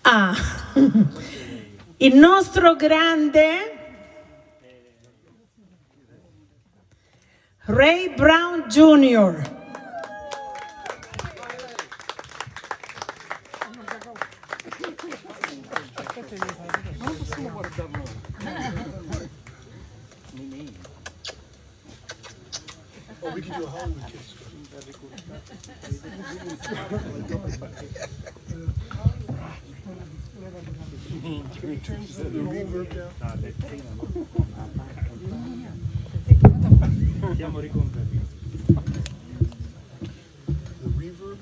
Ah, il nostro grande Ray Brown Jr. Oh, we could do a Hollywood kiss. Can we turn the reverb down? Siamo riconvertiti. The reverb?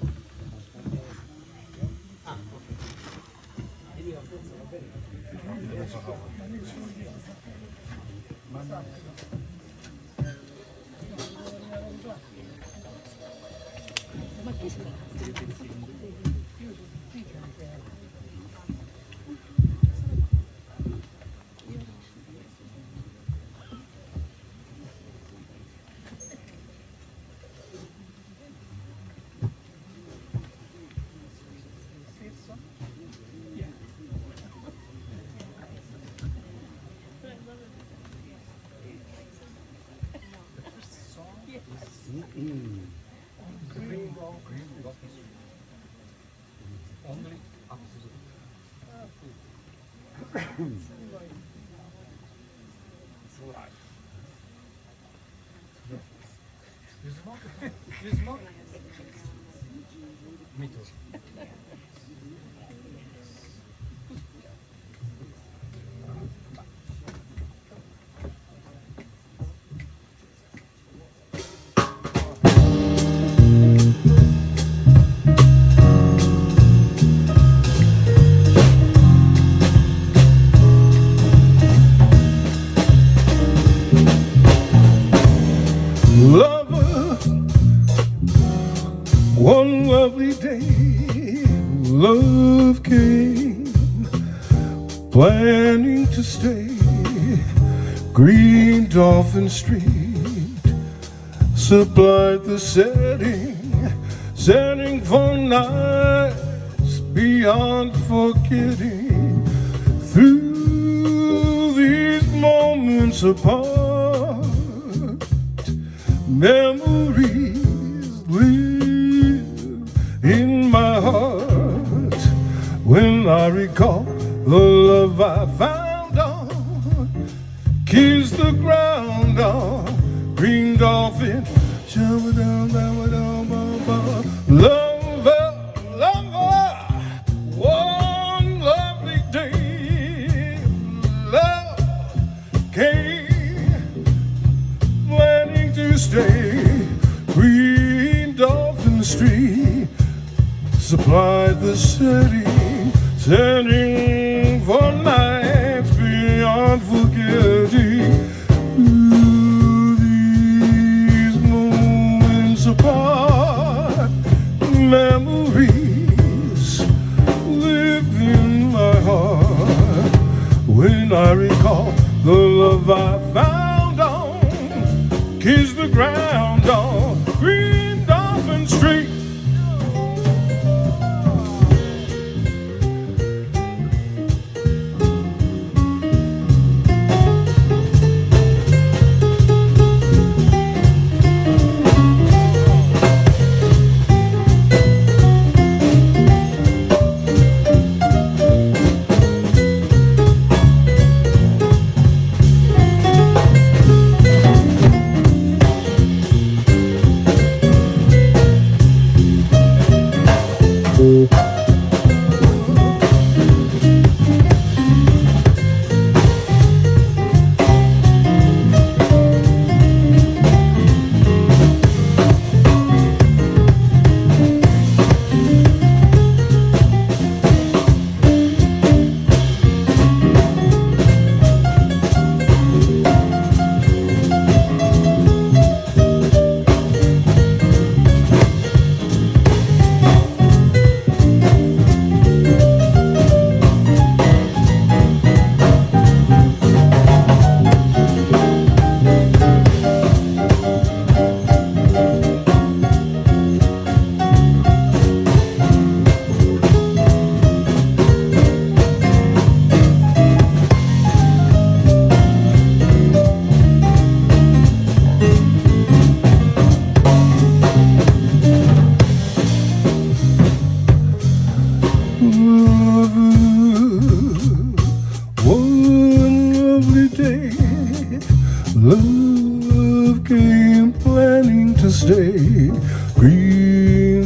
You smoke? You smoke? Me too. Lover, one lovely day, love came, planning to stay. Green Dolphin Street supplied the setting, setting for nights beyond forgetting. Through these moments apart, memories live in my heart when I recall the love I found on kiss the ground on Green Dolphin. Lover, lover, one lovely day, love came planning to stay. Green Dolphin Street supplied the city, sending for nights beyond forgetting. Through these moments apart, memories live in my heart. When I recall the love I found on, kiss the ground on Green Dolphin Street.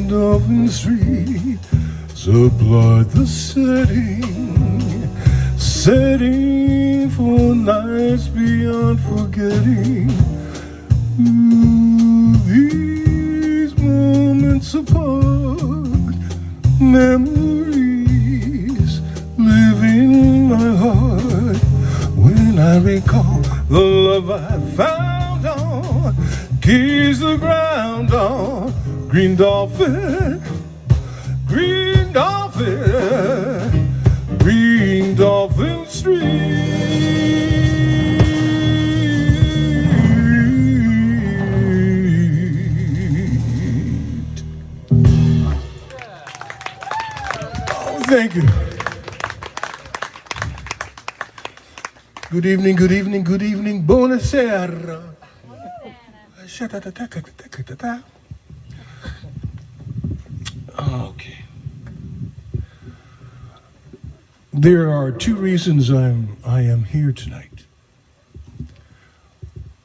Dolphin Street supplied the setting, setting for nights beyond forgetting. Ooh, these moments apart, memories live in my heart. When I recall the love I found on, kiss the ground on Green Dolphin, Green Dolphin, Green Dolphin Street. Oh, thank you. Good evening, good evening, good evening. Buonasera. Okay. There are two reasons I am here tonight.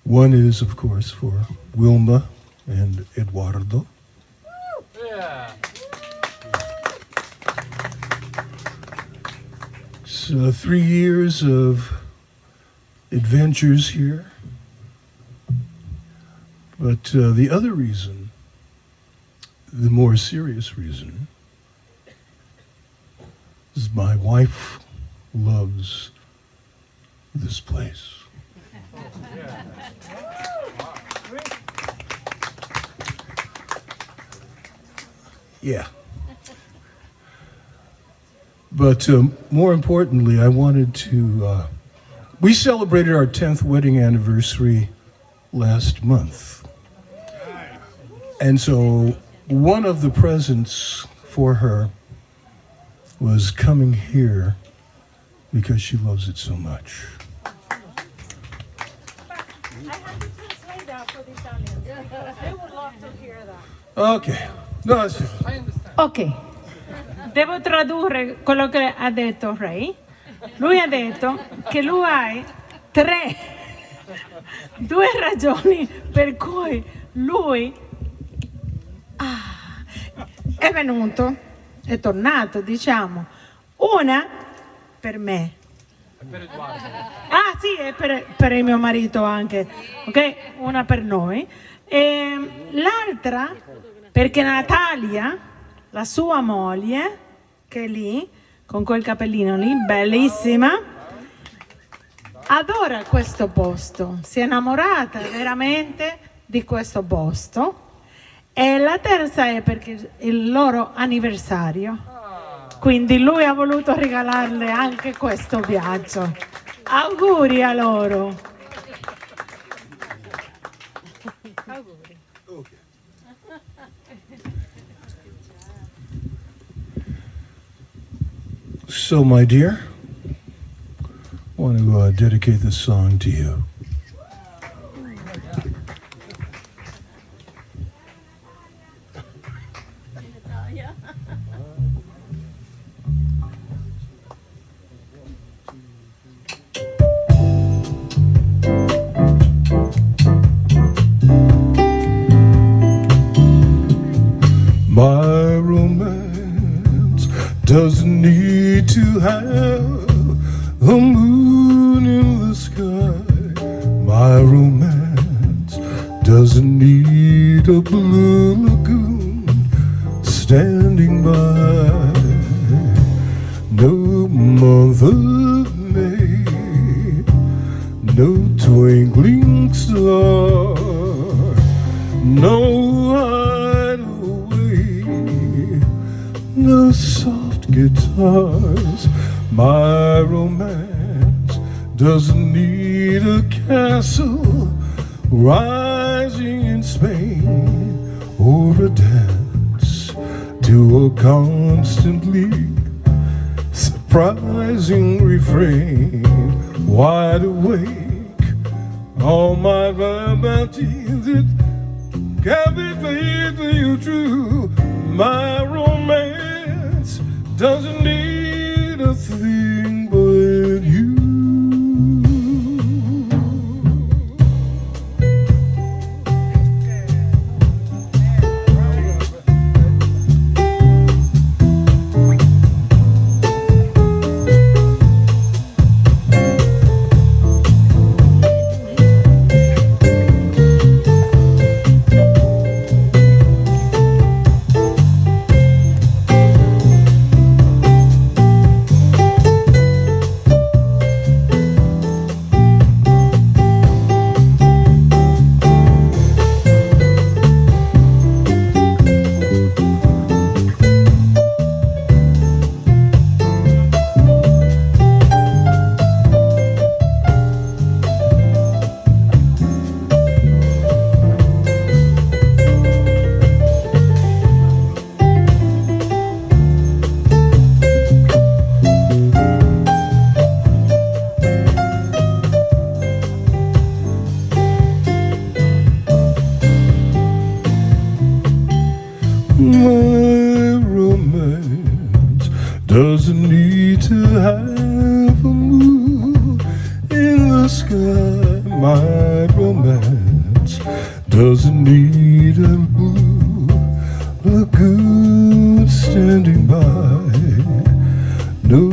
One is, of course, for Wilma and Eduardo. Yeah. It's 3 years of adventures here. But the other reason, the more serious reason, is my wife loves this place. Yeah. But more importantly, I wanted to... we celebrated our 10th wedding anniversary last month. And so one of the presents for her was coming here because she loves it so much. I have to translate that for the Italians because they would love to hear that. Okay. No, that's it. I understand. Ok, devo tradurre quello che ha detto Ray. Lui ha detto che lui ha due ragioni per cui lui è venuto, è tornato, diciamo. Una per me. È per Edoardo. Ah sì, è per il mio marito anche, ok? Una per noi. E l'altra perché Natalia, la sua moglie, che è lì, con quel capellino lì, bellissima, adora questo posto, si è innamorata veramente di questo posto. E la terza è perché è il loro anniversario, quindi lui ha voluto regalarle anche questo viaggio. Auguri a loro. Auguri. Okay. So, my dear, I want to dedicate this song to you. My romance doesn't need to have the moon in the sky. My romance doesn't need a blue lagoon standing by. No month of May, no twinkling star, no hideaway, no soft guitars. My romance doesn't need a castle rising in Spain or a dance to a constantly surprising refrain. Wide awake, all my bounty that can be faithfully you true. My romance doesn't need a thing but you. My romance doesn't need to have a moon in the sky. My romance doesn't need a blue lagoon standing by. No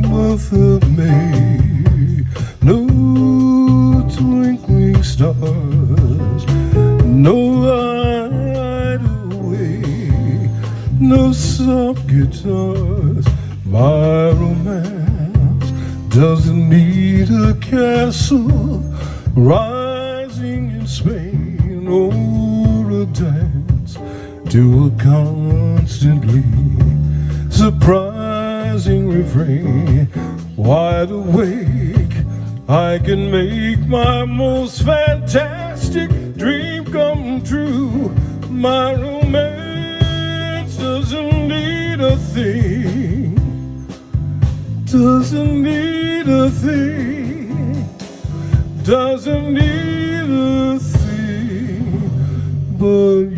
month of May, no twinkling stars, no light away, no soft guitars. My romance doesn't need a castle rising in Spain or a dance to a constantly surprising refrain. Wide awake, I can make my most fantastic dream come true. My romance doesn't need a thing, doesn't need a thing, doesn't need a thing but